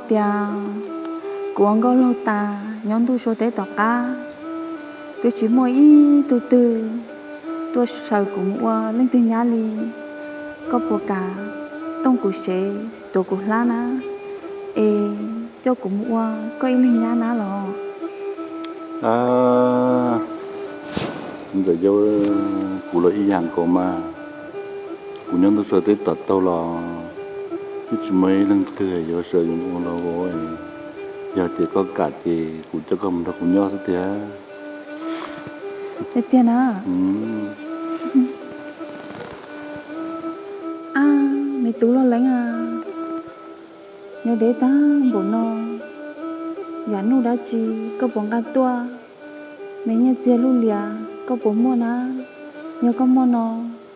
Tias kuv ua nkauj laug tas nyob ntuj sua teb tom qab, twb tsis muaj ib tug twg tuaj saws kuv mus ua leej twg nyab li. Koj puas kam tooj kuv sev, tuav kuv hlab na, es coj kuv mus ua koj ib leeg nyab na los? Ntxawm Yau, kuv los ib yam nkaus mas. Kuv nyob ntuj sua teb tom taug los twb tsis muaj ib leej twg yuav saws kuv ua laug. Yog tias koj kam ces kuv coj koj mus nrog kuv nyob xwb tiag. Tiag tiag na? Ab, me tub loj leeb a, nyob deb tag npaum no, yam nuj dab tsi koj puas nqa tuaj? Me nyiaj txiag lub lias koj puas muaj na? Yog koj muaj no,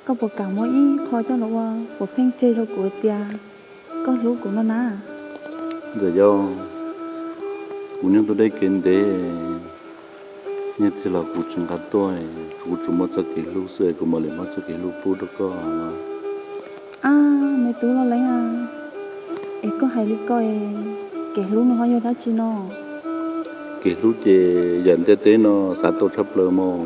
koj puas kam muab ib qho coj los ua puav pheej tseg rau kuv tias koj hlub kuv no na? Ntxawm Yau, kuv nyob ntuj deb kev ntev, nyiaj txiag los kuv tsis nqa tuaj, kuv tsuas muaj txoj kev hlub xwb, kuv mam li muab txoj kev hlub pub rau koj. Ab, me tub loj leeb a, es koj hais li ko, kev hlub no ho yog dab tsi no? Kev hlub ces yam ntiaj teb no xav tau tshaj plaws mog.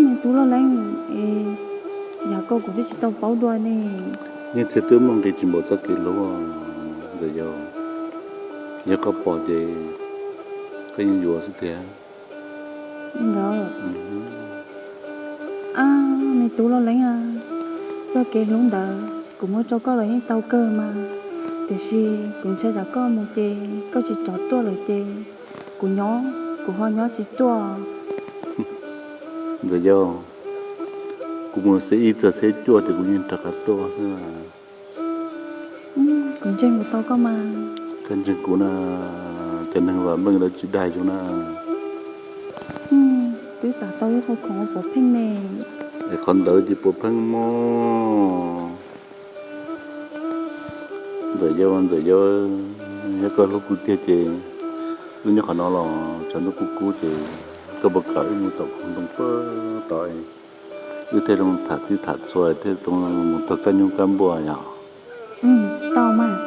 Me tub loj leeb, es yam ko kuv twb tsis tau paub dua ne. Nyiaj txiag twb muaj nqis tsis npaum txoj kev hlub. Ntxawm Yau, yog koj pom ces koj yeej yuav xwb tiag. Nkawd, ab, me tub loj leeb a, txoj kev hlub ntawd kuv muab rau koj los yeej tau kawg mas, tiam sis kuv ntshai tsam koj mus ces koj tsis rov tuaj lawm ces kuv nyob kuv ho nyob tsis tuaj. Ntxawm Yau, kuv mus xiab ib txog xiab cuaj ces kuv yeej rov qab tuaj xwb. Kuv ntseeg kuv tau koj mas. Koj ntseeg kuv na, cov neeg vam meej lawv tsis dag yus na. Twb xav tau ib qho khoom ua puav pheej ne. Es qhov ntawd ces puav pheej mog. Ntxawm Yau, Ntxawm Yau, yog koj hlub kuv tiag ces wb nyob qhov no los tshav ntuj kub kub ces koj puas kam wb mus tom koog ntoo pag tod, wb thiaj zoo tham txij tham txhua thiaj zoo mus taug kab nyuj kab npua yom? Tau mas.